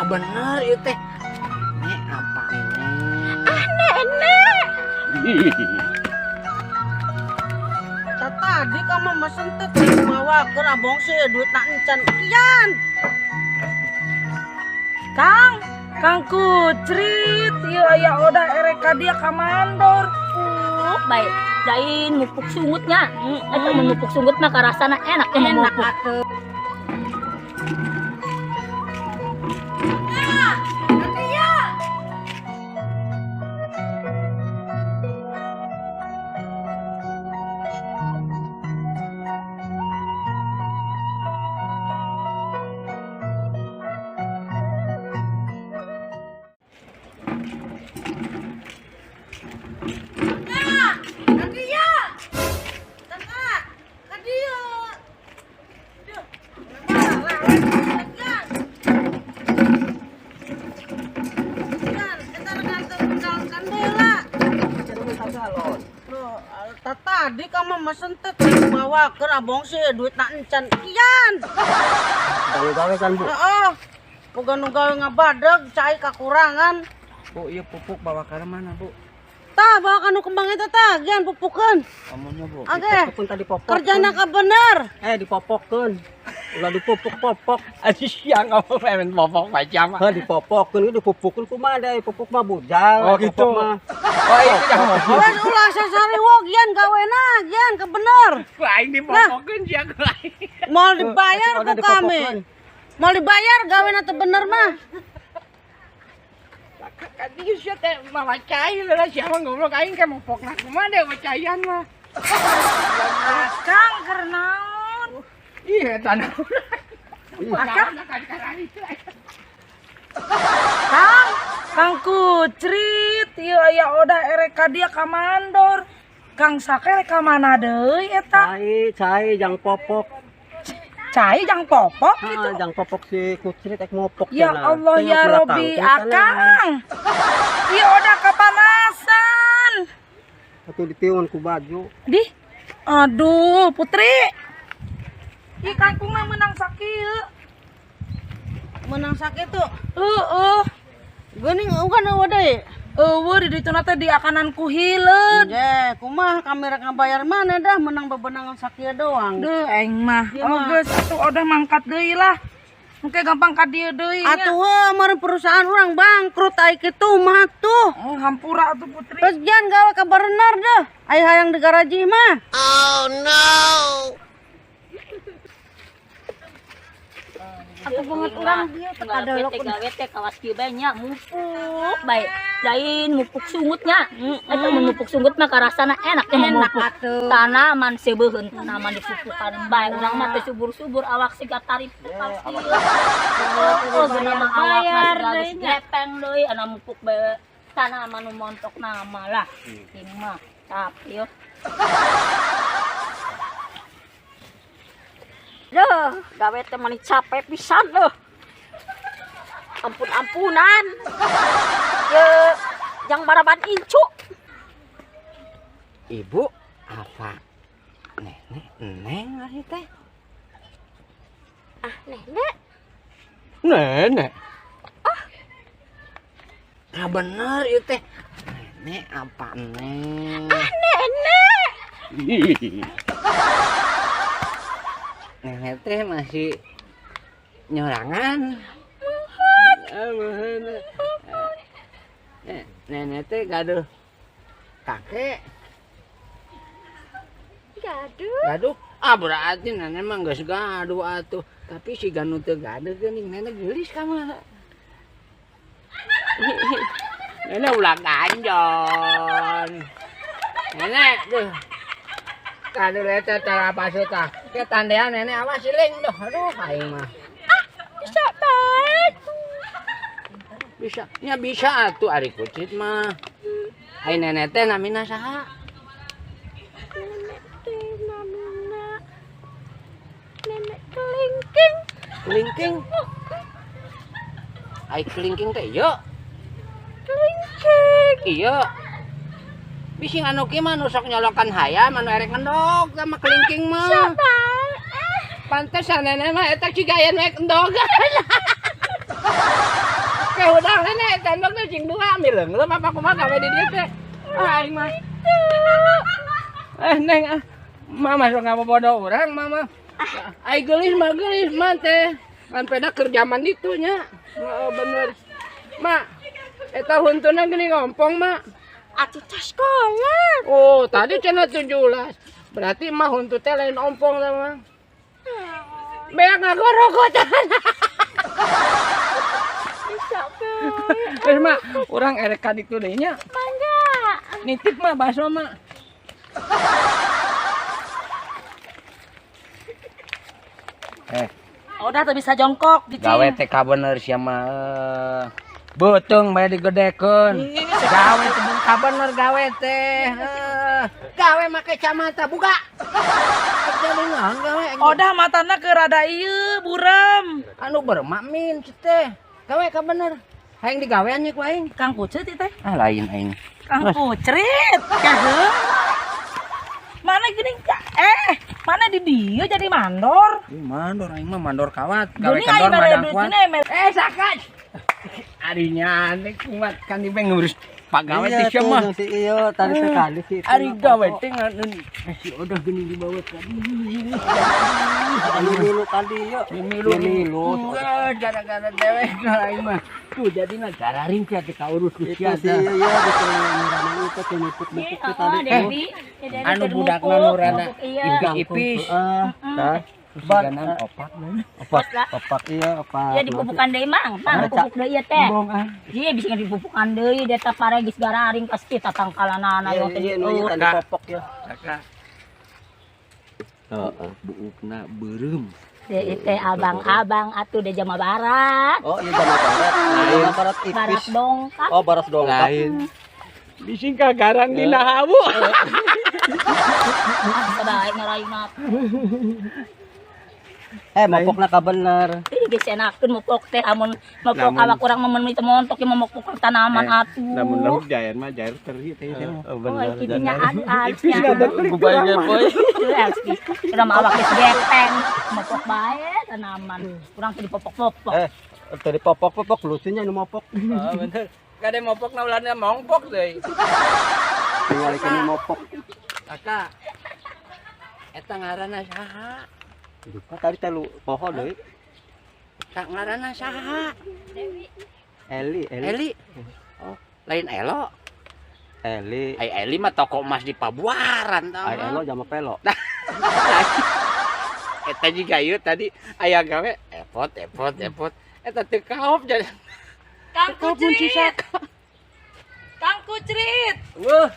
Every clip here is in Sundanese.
Bener ieu teh. Nek apa nek? Ah, nenek. Tadi kamu mesen teh bawa ke abong sih duit tak encan kian. Kang, Kang Kucrit, ieu aya odah erek ka dieu ka mandor. Pupuk baik. Lain mupuk sungutnya. Eta mun mupuk sungut mah karasana enak ya Enak mupuk. atuh. Tadi kamu mesen teh bawa ke abong sih duit tak encan kian. Gawe-gawe kan, Bu. Heeh. Boga nu gawe ngabadeg cai kakurangan. Bu, ieu pupuk bawa ka mana, Bu? Tah bawa kanu kembang eta tah, gian pupukeun. Amunnya, Bu. Oke. Dipopokkeun tadi popok. Kerjana ka bener. Dipopokkeun. Ulah dipupuk-popok. Aduh, siang ngomong pengen popok macam. Heh, dipopokkeun dipupukkeun kumaha deui, pupuk mah bujal. Oh, gitu. Popok mah. Oh, itu jangan ngomong. Geus ulah sasariwog gian gawena, gian ka bener. Ku aing dipopokeun sia ku aing. Mau dibayar Udah ku kami. dipopokkeun. Mau dibayar gawena teu bener mah. Kan ieu sia teh malah cai lah sia mah goblok aing ke mopokna kumaha deh cayan mah. Kang keur naon? Ih, eta naon. Akang. Kang, Kang Kucrit, ieu aya odah erek ka dieu ka mandor. Kang Sake rek ka mana deui eta? Cai, cai jang popok. Cai jang popok gitu. Heeh, jang popok si Kucrit ek mopok Ya cenah. Allah Tengok ya belakang, Robi, teh tanah. Akang. Ieu odah kapanasan. Atuh ditiun ku baju. Dih. Aduh, Putri. Ih, kangkungna menang sakieu. Menang sakitu. Heeh. Geuning eueuh eueuh deui. Eueuh di ditu teh diakanan ku hileud. Ye, kumaha kami rek ngabayar mana dah menang bebenangan sakieu doang. Duh, aing mah. Ieu Oh, mah. geus atuh odah mangkat deui lah. Engke gampang ka dieu deui nya. Atuh heuh meureun perusahaan urang bangkrut ai kitu mah tuh. Oh, hampura atuh Putri. Terus jangan gawe ka bener dah. Ai hayang digaraji mah. Aku banget urang gawe teh gawe teh kawas kieu bae nya mupuk bae. Lain mupuk sungutnya. Eta mun mupuk sungut mah karasana enak ya mupuk. Tanaman sebeuheun tanaman dipupukan bae urang mah teh subur-subur awak siga tarip kawas kieu. Oh, geuna mah awak mah siga geus gepeng deui ana mupuk bae tanaman nu montok nama lah. Ini mah tapi yo. Duh, gawe teh mani capek pisan leuh. Ampun-ampunan. Ye, jang maraban incu. Ibu apa? Nenek, neng ari teh. Ah, nenek. Nenek. Ah. Ah bener ieu teh. Nenek apa neng? Ah, nenek. Nenek teh masih nyorangan. Mohon. Nenek teh gaduh kakek. Gaduh. Gaduh. Ah berarti nenek mah geus gaduh atuh. Tapi si ganu teu gaduh geuning nenek geulis ka mana. Nenek ulah ganjon. Nenek duh. Aduh eta cara apa sih tah? Ke tandean nenek awas siling duh. Aduh aing mah. Ah, bisa bae. Bisa. Nya bisa atuh ari kucit mah. Ai nenek teh namina saha? Nenek teh namina Nenek Kelingking. Kelingking. Ai kelingking teh ieu. Kelingking. Iya. Bisi anu kieu mah nu sok nyolokan hayam anu erek ngendog sama kelingking mah. Siapa? Pantesan nenek mah eta ciga aya nu erek endog. Kayak udah nenek tandok teh cing dua mileung apa kumaha gawe di dieu teh. Ah aing mah. Eh neng ah. Mama sok ngabobodo urang mama. Ai geulis mah geulis mah teh. Kan peda keur jaman ditu nya. Heeh bener. Mak, eta huntuna geuning ngompong mak. Atuh tas sekolah. Oh, tadi cenah 17. Berarti mah huntu teh lain ompong teh mah. Beak ngagorogotan. Bisa bae. Terus mak, urang erek ka ditu deui nya. Mangga. Nitip mah baso mak. Udah tuh bisa jongkok di Gawe teh kabener sia mah. Beuteung bae digedekeun. Gawe teh kabener gawe teh. Gawe make kacamata buka. Jadi naon gawe. Odah matana ke rada ieu burem. Anu bermak min teh. Gawe kabener. Hayang digawean nya ku aing. Kang Kucrit teh. Ah lain aing. Kang Kucrit. Kaheung. Mana gini kak? Mana di dia jadi mandor? Ih, mandor aing mah mandor kawat. Gawe Gini kendor aing mere madang duit kuat. gini mere. Saka. Arinya aneh kuat kan di ngurus pagawe Iya teh sia tuh, mah. yang si iyo tadi teh kali sih. Ari gawe teh ngan si odah geuning dibawa ka dieu. Anu milu kali yo. Milu Milu. Gara-gara dewek aing mah. Tuh jadina gararing sia teh kaurus ku Itu sia si teh. iyo gitu ngiraman itu tuh mupuk-mupuk teh tadi. Dewi. Ya, Dewi Anu keur budakna mupuk, nu rada mupuk, iya. ipis-ipis. Heeh. Tah. Siganan opak we. Opak, opak iya, opak. Ya dipupukan deui mang, mang pupuk deui ieu teh. Embong ah. Iya bisa dipupukan deui dia teh pare geus gararing pasti tatangkalanana Iya, yo teh. iya, nu ieu tadi popok ya. Saka Heeh. buukna beureum. Deui teh abang-abang atuh de jama barat. Oh, iya jama barat. Jama barat Barat ipis. dongkap. Oh, barat dongkap. Lain. Bising kagaran dina hawu. Ah, sabae ngarayu mah. Mopokna ka bener. Ih, geus enakeun mupok teh amun mupok Lamun- awak urang mah mun teu montok ieu mah mupok tanaman atuh. Lamun lauk jair mah jair teri teh. Oh, Oh, kitu nya anu alusnya. Gubaynya poy. Sudah mah awak geus gepeng, mupok bae tanaman. Urang teh dipopok-popok. Tadi popok-popok lucunya nu mopok. Oh, bener. Kade mopok na ulannya mongpok deui. Tinggal ikan nu mopok. Kakak. Eta ngaranna saha? Lupa tadi teh lu poho deui. Kak ngaranna saha? Eli, Eli. Eli. Oh, lain Elo. Eli. Ai Eli mah toko emas di Pabuaran tau. Ai Elo jama pelo. Eta juga ieu tadi aya gawe epot epot epot. Eta teu kaop jadi. Kang Kaop mun si Kucrit. Saka. Kang Kucrit. Weuh.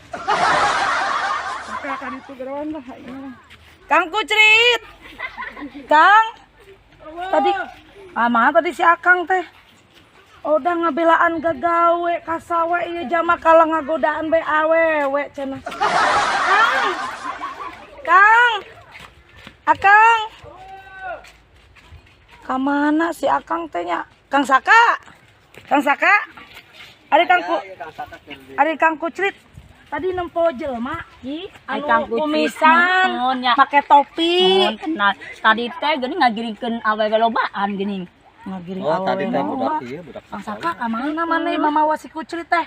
Kang Kucrit. Kang. Tadi mana tadi si Akang teh? Udah ngabelaan gagawe kasawa ieu jama kala ngagodaan bae awewe cenah. Kang. Kang. Akang. Kamana si Akang teh nya? Kang Saka. Kang Saka. Ari Kang Ku. Ari Kang Kucrit. Tadi nempo jelema Ih, ai anu Kang Kucrit, kumisan, nuhun nya. make topi. Nuhun kenal. Tadi teh geuning ngagiringkeun awewe lobaan geuning. Ngagiring Oh, tadi awewe teh loba. budak ieu budak. Kang Saka ka mana maneh mamawa si Kucrit teh?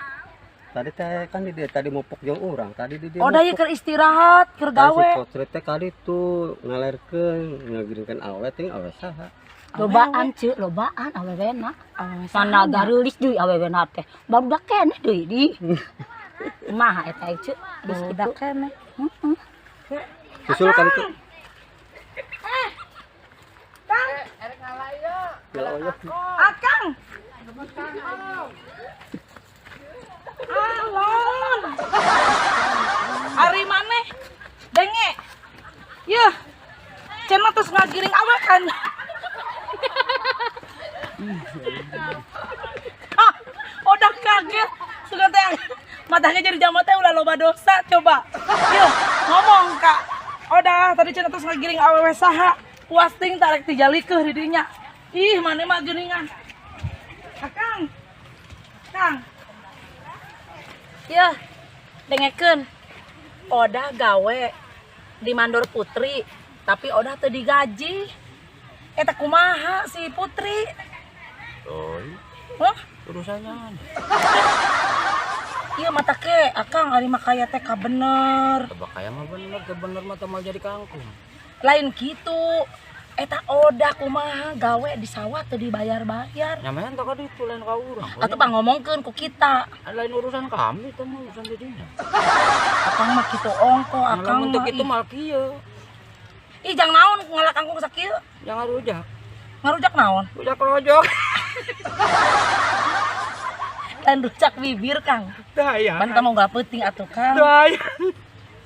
Tadi teh kan di dia tadi mopok jeung urang, tadi di dia. Oh, da ieu keur istirahat, keur Tadi si gawe. Kucrit teh kali tuh ngalerkeun, ngagiringkeun awe teh awe saha. Lobaan ceuk, lobaan awewena. Awewe Mana gareulis deui awewena teh. Barudak keneh deui di. Kumaha eta ceuk? Geus Budak kitu. keneh. Heeh. Susul kali tuh. Kang, Ngala Akang. Alon. Ari maneh denge. Yeuh. Cenah terus ngagiring awak kan. Ah, udah kaget. Suka teh matanya jadi jama teh ulah loba dosa coba. Yeuh, ngomong Kak. Udah tadi cenah terus ngagiring awewe saha. Puas ting tarik tijalikeuh di dinya. Ih, maneh mah geuningan. Akang. Kang. Yeuh, dengekeun. Odah gawe di Mandor Putri, tapi odah teu digaji. Eta kumaha si Putri? Oi. Hah? Urusannya. Iya mata ke akang ari makaya teh ka bener. Tebak kaya mah bener, teu bener mah teu mal jadi kangkung. Lain gitu. Eta odah kumaha gawe di sawah teu dibayar-bayar. Nyamayan tak ditu lain ka urang. Atuh pangomongkeun ku kita. Lain urusan kami itu mah urusan didinya. Akang mah kitu ongko, akang untuk mah. itu mal kieu. Ih jang naon ngalak kangkung sakieu? Jangan rujak. Ngarujak naon? Rujak rojok. Lain rujak bibir, Kang. Teu hayang. Ban kamu nggak penting atuh, Kang. Teu hayang.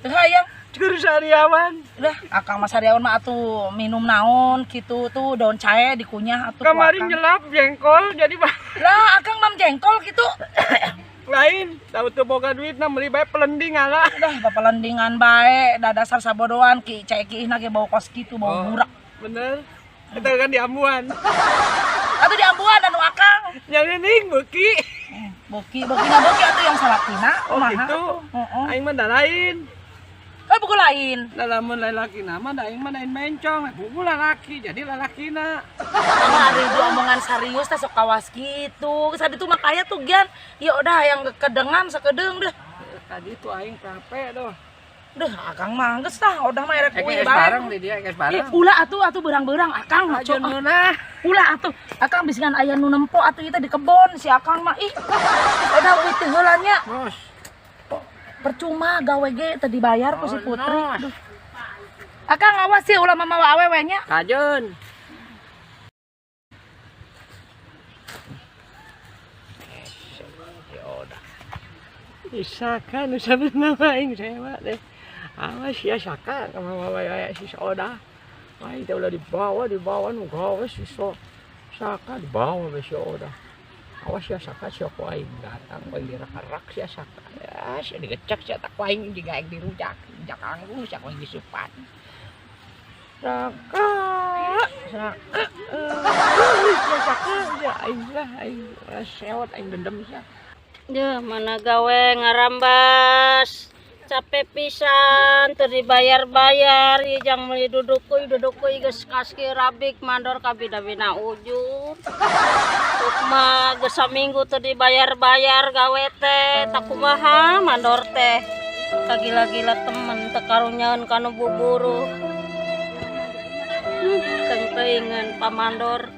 Teu hayang. Keur sariawan. Udah, akang mah sariawan mah atuh minum naon kitu tuh daun cae dikunyah atuh. Kemarin nyelap jengkol jadi lah akang mam jengkol gitu. Lain, tahu teu boga duitna meuli bae pelending ala. Udah, papelendingan bae, da dasar sabodoan ki cae kiihna ge bau kos kitu, bau burak. Bener. Eta kan di ambuan. Atuh di ambuan anu akang. Yang ini beuki. Beuki, beuki na beuki atuh yang salakina. Oh gitu. Heeh. Aing mah da lain. Eh buku lain. Da lamun lalaki mah da aing mah lain mencong, buku lalaki jadi lalakina. Kamu hari itu omongan serius teh sok kawas gitu. Tadi tuh makanya tuh Gian, ya udah yang kedengan sakedeung deh. Tadi tuh aing capek doh. Duh, akang mah geus tah, udah mah erek kuih bareng bareng. di dia geus Ih, bareng. ulah atuh atuh berang-berang akang mah Ajeun meunah. Ulah atuh, akang bisi ngan aya nu nempo atuh ieu teh di kebon si akang mah. Ih, udah uih teh heula nya. Bos. Percuma gawe ge teu dibayar ku si Putri. Oh, Duh. Akang awas sih ulah mamawa awewe nya. Kajeun. Saka nu sabenerna aing sewa teh. Awas ya Saka kamawa wae si Oda. Aing teh ulah dibawa nu gawe si Saka dibawa we si Oda. Awas ya Saka sia ku aing datang ku aing dirak-rak sia Saka. Ya sia digecek sia tak ku aing jiga aing dirujak. Rujak anggung sia ku aing disupan. Saka, Saka, sia Saka sia aing lah aing sewot aing dendam sia. Duh, mana gawe ngarambas. Capek pisan, teu dibayar-bayar, ieu jang meuli duduk kuy geus kaski rabik mandor kabina-bina ujur. Sukma geus saminggu teu dibayar-bayar gawe teh, tak kumaha mandor teh. Kagila-gila temen teu karunyaeun ka nu buburu. Teuing-teuingeun pamandor.